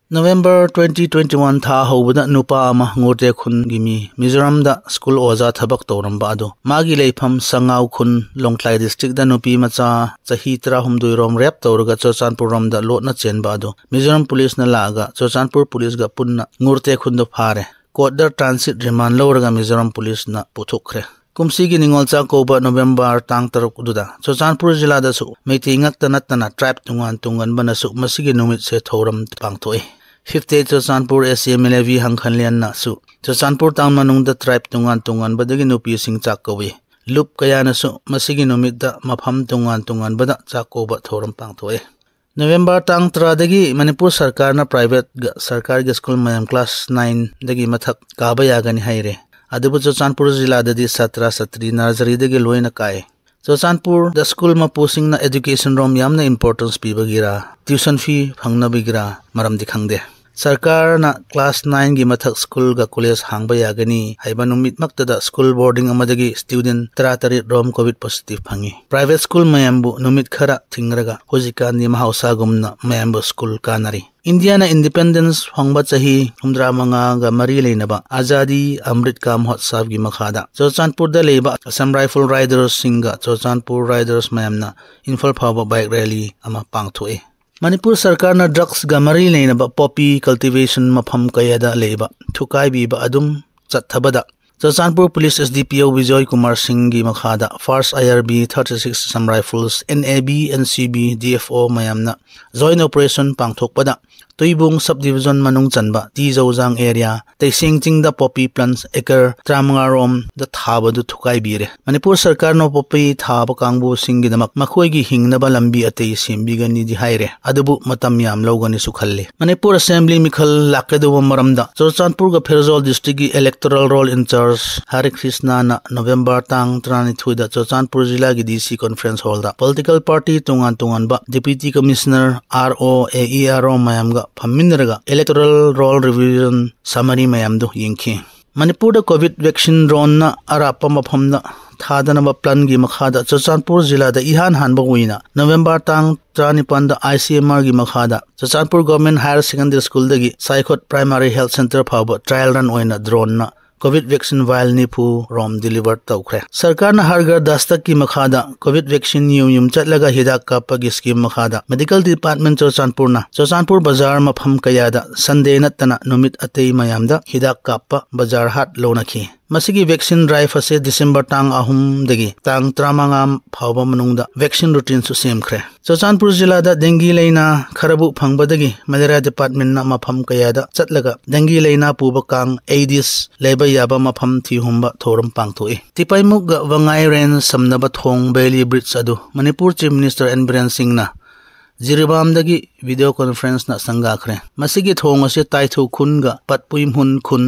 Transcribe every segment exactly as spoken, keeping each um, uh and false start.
November twenty twenty-one ꯊꯥ ꯍꯧꯕꯗ ꯅꯨꯄꯥ ꯑꯃ ꯉꯨꯔꯇꯦ ꯈꯨꯟꯒꯤ ꯃꯤ ꯃꯤꯖꯣꯔꯥꯝꯗ ꯁ꯭ꯀꯨꯜ ꯑꯣꯖꯥ ꯊꯕꯛ ꯇꯧꯔꯝꯕ ꯑꯗꯨ ꯃꯥꯒꯤ ꯂꯩꯐꯝ ꯁꯉꯥꯎ ꯈꯨꯟ ꯂꯣꯡꯊ꯭ꯂꯥꯏ ꯗꯤꯁꯇ꯭ꯔꯤꯛꯇ ꯅꯨꯄꯤ ꯃꯆꯥ ꯆꯍꯤ ꯇꯔꯥꯍꯨꯝꯗꯣꯏ ꯔꯣꯝ ꯔꯦꯞ ꯇꯧꯔꯒ ꯆꯨꯔꯆꯥꯟꯄꯨꯔ ꯔꯣꯝꯗ ꯂꯣꯠꯅ ꯆꯦꯟꯕ ꯑꯗꯨ ꯃꯤꯖꯣꯔꯥꯝ ꯄꯨꯂꯤꯁꯅ ꯂꯥꯛꯑꯒ ꯆꯨꯔꯆꯥꯟꯄꯨꯔ ꯄꯨꯂꯤꯁꯒ ꯄꯨꯟꯅ ꯉꯨꯔꯇꯦ ꯈꯨꯟꯗ ꯐꯥꯔꯦ꯫ ꯀꯣꯔꯠꯇ ꯇ꯭ꯔꯥꯟꯁꯤꯠ ꯔꯤꯃꯥꯟ ꯂꯧꯔꯒ ꯃꯤꯖꯣꯔꯥꯝ ꯄꯨꯂꯤꯁꯅ ꯄꯨꯊꯣꯛꯈ꯭ꯔꯦ꯫ ꯀꯨꯝꯁꯤꯒꯤ ꯅꯤꯉꯣꯜ ꯆꯥꯛꯀꯧꯕ ꯅꯣꯕꯦꯝꯕꯔ ꯇꯥꯡ ꯇꯔꯨꯛ ꯑꯗꯨꯗ ꯆꯨꯔꯆꯥꯟꯄꯨꯔ ꯖꯤꯂꯥꯗꯁꯨ ꯃꯩꯇꯩ ꯉꯥꯛꯇ ꯅꯠꯇꯅ ꯇ꯭ꯔꯥꯏꯕ ꯇꯣꯉꯥꯟ ꯇꯣꯉꯥꯟꯕꯅꯁꯨ ꯃꯁꯤꯒꯤ ꯅꯨꯃꯤꯠꯁꯦ ꯊꯧꯔꯝ ꯄꯥꯡꯊꯣꯛꯏ꯫ Fifth Churachandpur A C M L A V ꯍꯪꯈꯟꯂꯦꯟꯅꯁꯨ ꯆꯨꯔꯆꯥꯟꯄꯨꯔ ꯇꯥꯎꯟ ꯃꯅꯨꯡꯗ ꯇ꯭ꯔꯥꯏꯕ ꯇꯣꯉꯥꯟ ꯇꯣꯉꯥꯟꯕꯗꯒꯤ ꯅꯨꯄꯤꯁꯤꯡ ꯆꯥꯛ ꯀꯧꯏ꯫ ꯂꯨꯞ ꯀꯌꯥꯅꯁꯨ ꯃꯁꯤꯒꯤ ꯅꯨꯃꯤꯠꯇ ꯃꯐꯝ ꯇꯣꯉꯥꯟ ꯇꯣꯉꯥꯟꯕꯗ ꯆꯥꯛ ꯀꯧꯕ ꯊꯧꯔꯝ ꯄꯥꯡꯊꯣꯛꯏ꯫ ꯅꯕꯦꯝꯕꯔ ꯇꯥꯡ ꯇꯔꯥꯗꯒꯤ ꯃꯅꯤꯄꯨꯔ ꯁꯔꯀꯥꯔꯅ ꯄ꯭ꯔꯥꯏꯚꯦꯠꯒ ꯁꯔꯀꯥꯔꯒꯤ ꯁ꯭ꯀꯨꯜ ꯃꯌꯥꯝ ꯀ꯭ꯂꯥꯁ ꯅꯥꯏꯟꯗꯒꯤ ꯃꯊꯛ ꯀꯥꯕ ꯌꯥꯒꯅꯤ ꯍꯥꯏꯔꯦ꯫ ꯑꯗꯨꯕꯨ ꯆꯨꯔꯆꯥꯟꯄꯨꯔ ꯖꯤꯂꯥꯗꯗꯤ ꯁꯥꯇ꯭ꯔ ꯁꯥꯇ꯭ꯔꯤ ꯅꯔꯖꯔꯤꯗꯒꯤ ꯂꯣꯏꯅ ꯀꯥꯏ꯫ ꯆꯨꯔꯆꯥꯟꯄꯨꯔꯗ ꯁ꯭ꯀꯨꯜ ꯃꯄꯨꯁꯤꯡꯅ education ꯔꯣꯝ ꯌꯥꯝꯅ importance ꯄꯤꯕꯒꯤꯔꯥ, tuition fee ꯐꯪꯅꯕꯒꯤꯔꯥ, ꯃꯔꯝꯗꯤ ꯈꯪꯗꯦ꯫ ꯁꯔꯀꯥꯔꯅ ꯀ꯭ꯂꯥꯁ ꯅꯥꯏꯟꯒꯤ ꯃꯊꯛ ꯁ꯭ꯀꯨꯜꯒ ꯀꯣꯂꯦꯖ ꯍꯥꯡꯕ ꯌꯥꯒꯅꯤ ꯍꯥꯏꯕ ꯅꯨꯃꯤꯠꯃꯛꯇꯗ ꯁ꯭ꯀꯨꯜ ꯕꯣꯔꯗꯤꯡ ꯑꯃꯗꯒꯤ ꯁ꯭ꯇꯨꯗꯦꯟꯠ ꯇꯔꯥꯇꯔꯦꯠ ꯔꯣꯝ ꯀꯣꯚꯤꯗ ꯄꯣꯖꯤꯇꯤꯚ ꯐꯪꯉꯤ꯫ ꯄ꯭ꯔꯥꯏꯚꯦꯠ ꯁ꯭ꯀꯨꯜ ꯃꯌꯥꯝꯕꯨ ꯅꯨꯃꯤꯠ ꯈꯔ ꯊꯤꯡꯂꯒ ꯍꯧꯖꯤꯛꯀꯥꯟꯗꯤ ꯃꯍꯧꯁꯥꯒꯨꯝꯅ ꯃꯌꯥꯝꯕꯨ ꯁ꯭ꯀꯨꯜ ꯀꯥꯅꯔꯤ꯫ ꯏꯟꯗꯤꯌꯥꯅ ꯏꯟꯗꯤꯄꯦꯟꯗꯦꯟꯁ ꯐꯪꯕ ꯆꯍꯤ ꯍꯨꯝꯗ꯭ꯔꯥ ꯃꯉꯥꯒ ꯃꯔꯤ ꯂꯩꯅꯕ ꯑꯖꯥꯗꯤ ꯑꯃ꯭ꯔꯤꯠ ꯀꯥ ꯃꯍꯣꯠꯁꯕꯒꯤ ꯃꯈꯥꯗ ꯆꯨꯔꯆꯥꯟꯄꯨꯔꯗ ꯂꯩꯕ ꯑꯁꯥꯝ ꯔꯥꯏꯐꯜ ꯔꯥꯏꯗꯔꯁꯁꯤꯡꯒ ꯆꯨꯔꯆꯥꯟꯄꯨꯔ ꯔꯥꯏꯗꯔꯁ ꯃꯌꯥꯝꯅ ꯏꯝꯐꯥꯜ ꯐꯥꯎꯕ ꯕꯥꯏꯛ ꯔꯦꯂꯤ ꯑꯃ ꯄꯥꯡꯊꯣꯛꯏ꯫ ꯃꯅꯤꯄꯨꯔ ꯁꯔꯀꯥꯔꯅ ꯗ꯭ꯔꯒꯁꯒ ꯃꯔꯤ ꯂꯩꯅꯕ ꯄꯣꯄꯤ ꯀꯜꯇꯤꯚꯦꯁꯟ ꯃꯐꯝ ꯀꯌꯥꯗ ꯂꯩꯕ ꯊꯨꯀꯥꯏꯕꯤꯕ ꯑꯗꯨꯝ ꯆꯠꯊꯕꯗ Churachandpur police S D P O Bijoy Kumar ꯁꯤꯡꯒꯤ ꯃꯈꯥꯗ First I R B thirty six Assam Rifles, N A B, N C B, D F O ꯃꯌꯥꯝꯅ joint operation ꯄꯥꯡꯊꯣꯛꯄꯗ ꯇꯨꯏꯕꯨꯡ sub division ꯃꯅꯨꯡ ꯆꯟꯕ ꯇꯤ ꯖꯧꯖꯥꯡ area ꯇꯩꯁꯦꯡ ꯆꯤꯡꯗ poppy plants acre ꯇꯔꯥꯃꯉꯥ ꯔꯣꯝꯗ ꯊꯥꯕꯗꯨ ꯊꯨꯒꯥꯏꯕꯤꯔꯦ꯫ ꯃꯅꯤꯄꯨꯔ ꯁꯔꯀꯥꯔꯅ poppy ꯊꯥꯕ ꯀꯥꯡꯕꯨꯁꯤꯡꯒꯤꯗꯃꯛ ꯃꯈꯣꯏꯒꯤ ꯍꯤꯡꯅꯕ ꯂꯝꯕꯤ ꯑꯇꯩ ꯁꯦꯝꯕꯤꯒꯅꯤꯗꯤ ꯍꯥꯏꯔꯦ, ꯑꯗꯨꯕꯨ ꯃꯇꯝ ꯌꯥꯝ ꯂꯧꯒꯅꯤꯁꯨ ꯈꯜꯂꯤ꯫ ꯃꯅꯤꯄꯨꯔ ꯑꯦꯁꯦꯝꯕ꯭ꯂꯤ ꯃꯤꯈꯜ ꯂꯥꯛꯀꯗꯧꯕ ꯃꯔꯝꯗ ꯆꯨꯔꯆꯥꯟꯄꯨꯔꯒ ꯐꯦꯔꯖꯧꯜ ꯗꯤꯁꯇ꯭ꯔꯤꯛꯀꯤ electoral roll in charge Harry ꯀ꯭ꯔꯤꯁꯅꯥꯅ November ꯇꯥꯡ ꯇꯔꯥꯅꯤꯊꯣꯏꯗ ꯆꯨꯔꯆꯥꯟꯄꯨꯔ ꯖꯤꯂꯥꯒꯤ D C conference hallꯗ political party ꯇꯣꯉꯥꯟ ꯇꯣꯉꯥꯟꯕ deputy commissioner, R O, A E R O ꯃꯌꯥꯝꯒ ꯐꯝꯃꯤꯟꯅꯔꯒ electoral roll revision summary ꯃꯌꯥꯝꯗꯨ ꯌꯦꯡꯈꯤ꯫ ꯃꯅꯤꯄꯨꯔꯗ ꯀꯣꯚꯤꯗ ꯚꯦꯛꯁꯤꯟ ꯗ꯭ꯔꯣꯟꯅ ꯑꯔꯥꯞꯄ ꯃꯐꯝꯗ ꯊꯥꯗꯅꯕ ꯄ꯭ꯂꯥꯟꯒꯤ ꯃꯈꯥꯗ ꯆꯨꯔꯆꯥꯟꯄꯨꯔ ꯖꯤꯂꯥꯗ ꯏꯍꯥꯟ ꯍꯥꯟꯕ ꯑꯣꯏꯅ ꯅꯕꯦꯝꯕꯔ ꯇꯥꯡ ꯇꯔꯥꯅꯤꯄꯥꯟꯗ ICMRꯒꯤ ꯃꯈꯥꯗ ꯆꯨꯔꯆꯥꯟꯄꯨꯔ ꯒꯚꯔꯟꯃꯦꯟꯠ ꯍꯥꯌꯔ ꯁꯦꯀꯦꯟꯗꯔꯤ ꯁ꯭ꯀꯨꯜꯗꯒꯤ ꯁꯥꯏꯈꯣꯠ ꯄ꯭ꯔꯥꯏꯃꯥꯔꯤ ꯍꯦꯜꯊ ꯁꯦꯟꯇꯔ ꯐꯥꯎꯕ ꯇ꯭ꯔꯥꯏꯌꯦꯜ ꯔꯟ ꯑꯣꯏꯅ ꯗ꯭ꯔꯣꯟꯅ ꯀꯣꯚꯤꯗ ꯚꯦꯛꯁꯤꯟ ꯚꯥꯏꯜ ꯅꯤꯐꯨ ꯔꯣꯝ ꯗꯤꯂꯤꯚꯔ ꯇꯧꯈ꯭ꯔꯦ꯫ ꯁꯔꯀꯥꯔꯅ ꯍꯔ ꯘꯔ ꯗꯁꯇꯛꯀꯤ ꯃꯈꯥꯗ ꯀꯣꯚꯤꯗ ꯚꯦꯛꯁꯤꯟ ꯌꯨꯝ ꯌꯨꯝ ꯆꯠꯂꯒ ꯍꯤꯗꯥꯛ ꯀꯥꯞꯄꯒꯤ ꯁ꯭ꯀꯤꯝ ꯃꯈꯥꯗ ꯃꯦꯗꯤꯀꯦꯜ ꯗꯤꯄꯥꯔꯠꯃꯦꯟꯠ ꯆꯨꯔꯆꯥꯟꯄꯨꯔꯅ ꯆꯨꯔꯆꯥꯟꯄꯨꯔ ꯕꯖꯥꯔ ꯃꯐꯝ ꯀꯌꯥꯗ ꯁꯟꯗꯦ ꯅꯠꯇꯅ ꯅꯨꯃꯤꯠ ꯑꯇꯩ ꯃꯌꯥꯝꯗ ꯍꯤꯗꯥꯛ ꯀꯥꯞꯄ ꯕꯖꯥꯔ ꯍꯥꯠ ꯂꯧꯅꯈꯤ꯫ ꯃꯁꯤꯒꯤ ꯚꯦꯛꯁꯤꯟ ꯗ꯭ꯔꯥꯏꯚ ꯑꯁꯤ ꯗꯤꯁꯦꯝꯕꯔ ꯇꯥꯡ ꯑꯍꯨꯝꯗꯒꯤ ꯇꯥꯡ ꯇꯔꯥꯃꯉꯥ ꯐꯥꯎꯕ ꯃꯅꯨꯡꯗ ꯚꯦꯛꯁꯤꯟ ꯔꯨꯇꯤꯟꯁꯨ ꯁꯦꯝꯈ꯭ꯔꯦ꯫ ꯆꯨꯔꯆꯥꯟꯄꯨꯔ ꯖꯤꯂꯥꯗ ꯗꯦꯡꯒꯤ ꯂꯩꯅꯥ ꯈꯔꯕꯨ ꯐꯪꯕꯗꯒꯤ ꯃꯦꯂꯦꯔꯤꯌꯥ ꯗꯤꯄꯥꯔꯠꯃꯦꯟꯠꯅ ꯃꯐꯝ ꯀꯌꯥꯗ ꯆꯠꯂꯒ ꯗꯦꯡꯒꯤ ꯂꯩꯅꯥ ꯄꯨꯕ ꯀꯥꯡ ꯑꯦꯗꯤꯁ ꯂꯩꯕ ꯌꯥꯕ ꯃꯐꯝ ꯊꯤꯍꯨꯝꯕ ꯊꯧꯔꯝ ꯄꯥꯡꯊꯣꯛꯏ꯫ ꯇꯤꯄꯥꯏꯃꯨꯛꯒ ꯋꯥꯉꯥꯏ ꯔꯦꯟꯖ ꯁꯝꯅꯕ ꯊꯣꯡ ꯕꯦꯂꯤ ꯕ꯭ꯔꯤꯖ ꯑꯗꯨ Manipur chief minister N Biren Singh ꯖꯤꯔꯤꯕꯥꯝꯗꯒꯤ ꯚꯤꯗꯤꯑꯣ ꯀꯣꯟꯐ꯭ꯔꯦꯟꯁꯅ ꯁꯪꯒꯥꯈ꯭ꯔꯦ꯫ ꯃꯁꯤꯒꯤ ꯊꯣꯡ ꯑꯁꯤ ꯇꯥꯏꯊꯨ ꯈꯨꯟꯒ ꯄꯠꯄꯨꯏꯝꯍꯨꯟ ꯈꯨꯟ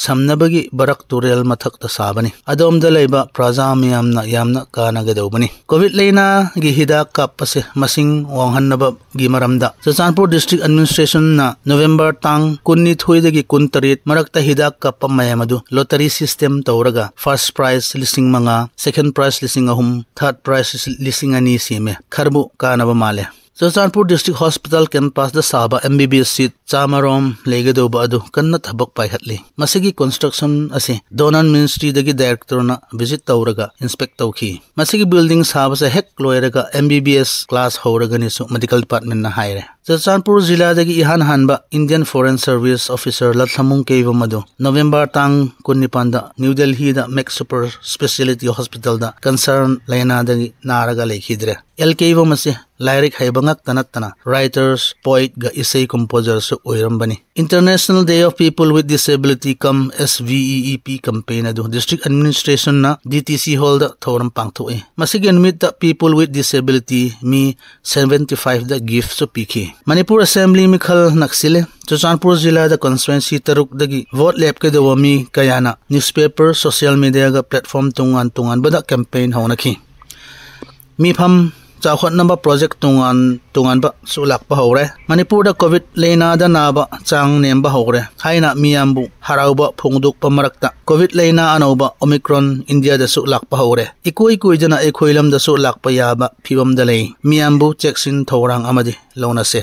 ꯁꯝꯅꯕꯒꯤ ꯕꯔꯛ ꯇꯨꯔꯦꯜ ꯃꯊꯛꯇ ꯁꯥꯕꯅꯤ꯫ ꯑꯗꯣꯝꯗ ꯂꯩꯕ ꯄ꯭ꯔꯖꯥ ꯃꯤꯌꯥꯝꯅ ꯌꯥꯝꯅ ꯀꯥꯟꯅꯒꯗꯧꯕꯅꯤ꯫ ꯀꯣꯚꯤꯗ ꯂꯩꯅꯥꯒꯤ ꯍꯤꯗꯥꯛ ꯀꯥꯞꯄꯁꯦ ꯃꯁꯤꯡ ꯋꯥꯡꯍꯟꯅꯕꯒꯤ ꯃꯔꯝꯗ ꯆꯨꯔꯆꯥꯟꯄꯨꯔ ꯗꯤꯁꯇ꯭ꯔꯤꯛ ꯑꯦꯗꯃꯤꯅꯤꯁꯇ꯭ꯔꯦꯁꯟꯅ ꯅꯕꯦꯝꯕꯔ ꯇꯥꯡ ꯀꯨꯟꯅꯤꯊꯣꯏꯗꯒꯤ ꯀꯨꯟꯇꯔꯦꯠ ꯃꯔꯛꯇ ꯍꯤꯗꯥꯛ ꯀꯥꯞꯄ ꯃꯌꯥꯝ ꯑꯗꯨ ꯂꯣꯇꯔꯤ ꯁꯤꯁꯇꯦꯝ ꯇꯧꯔꯒ ꯐꯥꯔꯁ ꯄ꯭ꯔꯥꯏꯖ ꯂꯤꯁꯤꯡ ꯃꯉꯥ, ꯁꯦꯀꯦꯟ ꯄ꯭ꯔꯥꯏꯖ ꯂꯤꯁꯤꯡ ꯑꯍꯨꯝ, ꯊꯥꯔꯠ ꯄ꯭ꯔꯥꯏꯖ ꯂꯤꯁꯤꯡ ꯑꯅꯤ ꯁꯦꯝꯃꯦ꯫ ꯈꯔꯕꯨ ꯀꯥꯟꯅꯕ ꯃꯥꯜꯂꯦ꯫ ꯆꯨꯔꯆꯥꯟꯄꯨꯔ ꯗꯤꯁꯇ꯭ꯔꯤꯛ ꯍꯣꯁꯄꯤꯇꯥꯜ ꯀꯦꯝꯄꯁꯇ ꯁꯥꯕ MBBS ꯁꯤꯠ ꯆꯥꯃꯔꯣꯝ ꯂꯩꯒꯗꯧꯕ ꯑꯗꯨ ꯀꯟꯅ ꯊꯕꯛ ꯄꯥꯏꯈꯠꯂꯤ꯫ ꯃꯁꯤꯒꯤ ꯀꯟꯁꯇ꯭ꯔꯛꯁꯟ ꯑꯁꯤ ꯗꯣꯅꯜ ꯃꯤꯅꯤꯁꯇ꯭ꯔꯤꯗꯒꯤ ꯗꯥꯏꯔꯦꯛꯇꯔꯅ ꯚꯤꯖꯤꯠ ꯇꯧꯔꯒ ꯏꯟꯁꯄꯦꯛ ꯇꯧꯈꯤ꯫ ꯃꯁꯤꯒꯤ ꯕꯤꯜꯗꯤꯡ ꯁꯥꯕꯁꯦ ꯍꯦꯛ ꯂꯣꯏꯔꯒ MBBS ꯀ꯭ꯂꯥꯁ ꯍꯧꯔꯒꯅꯤꯁꯨ ꯃꯦꯗꯤꯀꯦꯜ ꯗꯤꯄꯥꯔꯠꯃꯦꯟꯠꯅ ꯍꯥꯏꯔꯦ꯫ ꯆꯨꯔꯆꯥꯟꯄꯨꯔ ꯖꯤꯂꯥꯗꯒꯤ ꯏꯍꯥꯟ ꯍꯥꯟꯕ ꯏꯟꯗꯤꯌꯟ ꯐꯣꯔꯦꯟ ꯁꯔꯚꯤꯁ ꯑꯣꯐꯤꯁꯔ ꯂꯠꯊꯃꯨꯡ ꯀꯩꯕꯝ ꯑꯗꯨ ꯅꯕꯦꯝꯕꯔ ꯇꯥꯡ ꯀꯨꯟꯅꯤꯄꯥꯟꯗ ꯅ꯭ꯌꯨ ꯗꯦꯜꯍꯤꯗ ꯃꯦꯛꯁ ꯁꯨꯄꯔ ꯁ꯭ꯄꯦꯁꯤꯌꯦꯂꯤꯇꯤ ꯍꯣꯁꯄꯤꯇꯥꯜꯗ ꯀꯦꯟꯁꯔ ꯂꯥꯏꯅꯥꯗꯒꯤ ꯅꯥꯔꯒ ꯂꯩꯈꯤꯗ꯭ꯔꯦ꯫ ꯑꯦꯜ ꯀꯩꯕꯝ ꯑꯁꯤ ꯂꯥꯏꯔꯤꯛ ꯍꯩꯕ ꯉꯛꯇ ꯅꯠꯇꯅ ꯔꯥꯏꯇꯔꯁ, ꯄꯣꯏꯠꯒ ꯏꯁꯩ ꯀꯣꯝꯄꯣꯖꯔꯁꯨ ꯑꯣꯏꯔꯝꯕꯅꯤ꯫ International Day of People with Disability cum SVEEP campaign ꯑꯗꯨ ꯗꯤꯁꯇ꯭ꯔꯤꯛ ꯑꯦꯗꯃꯤꯅꯤꯁꯇ꯭ꯔꯦꯁꯟꯅ DTC ꯍꯣꯜꯗ ꯊꯧꯔꯝ ꯄꯥꯡꯊꯣꯛꯏ꯫ ꯃꯁꯤꯒꯤ ꯅꯨꯃꯤꯠꯇ ꯄꯤꯄꯜ ꯋꯤꯠ ꯗꯤꯁꯦꯕꯤꯂꯤꯇꯤ ꯃꯤ ꯁꯚꯦꯟꯇꯤ ꯐꯥꯏꯚꯇ ꯒꯤꯐꯁꯨ ꯄꯤꯈꯤ꯫ ꯃꯅꯤꯄꯨꯔ ꯑꯦꯁꯦꯝꯕ꯭ꯂꯤ ꯃꯤꯈꯜ ꯅꯛꯁꯤꯜꯂꯦ꯫ ꯆꯨꯔꯆꯥꯟꯄꯨꯔ ꯖꯤꯂꯥꯗ ꯀꯟꯁꯇꯤꯇ꯭ꯋꯦꯟꯁꯤ ꯇꯔꯨꯛꯇꯒꯤ ꯚꯣꯠ ꯂꯦꯞꯀꯗꯧꯕ ꯃꯤ ꯀꯌꯥꯅ ꯅ꯭ꯌꯨꯁꯄꯦꯄꯔ, ꯁꯣꯁꯤꯌꯦꯜ ꯃꯤꯗꯤꯌꯥꯒ ꯄ꯭ꯂꯦꯠꯐꯣꯔꯝ ꯇꯣꯉꯥꯟ ꯇꯣꯉꯥꯟꯕꯗ ꯀꯦꯝꯄꯦꯟ ꯍꯧꯅꯈꯤ꯫ ꯃꯤꯐꯝ ꯆꯥꯎꯈꯠꯅꯕ ꯄ꯭ꯔꯣꯖꯦꯛ ꯇꯣꯉꯥꯟ ꯇꯣꯉꯥꯟꯕꯁꯨ ꯂꯥꯛꯄ ꯍꯧꯔꯦ꯫ ꯃꯅꯤꯄꯨꯔꯗ ꯀꯣꯚꯤꯗ ꯂꯥꯏꯅꯥꯗ ꯅꯥꯕ ꯆꯥꯡ ꯅꯦꯝꯕ ꯍꯧꯔꯦ ꯍꯥꯏꯅ ꯃꯤꯌꯥꯝꯕꯨ ꯍꯔꯥꯎꯕ ꯐꯣꯡꯗꯣꯛꯄ ꯃꯔꯛꯇ, ꯀꯣꯚꯤꯗ ꯂꯥꯏꯅꯥ ꯑꯅꯧꯕ ꯑꯣꯃꯤꯀ꯭ꯔꯣꯟ ꯏꯟꯗꯤꯌꯥꯗꯁꯨ ꯂꯥꯛꯄ ꯍꯧꯔꯦ꯫ ꯏꯀꯨꯏ ꯀꯨꯏꯗꯅ ꯑꯩꯈꯣꯏ ꯂꯝꯗꯁꯨ ꯂꯥꯛꯄ ꯌꯥꯕ ꯐꯤꯕꯝꯗ ꯂꯩ꯫ ꯃꯤꯌꯥꯝꯕꯨ ꯆꯦꯛꯁꯤꯟ ꯊꯧꯔꯥꯡ ꯑꯃꯗꯤ ꯂꯧꯅꯁꯦ꯫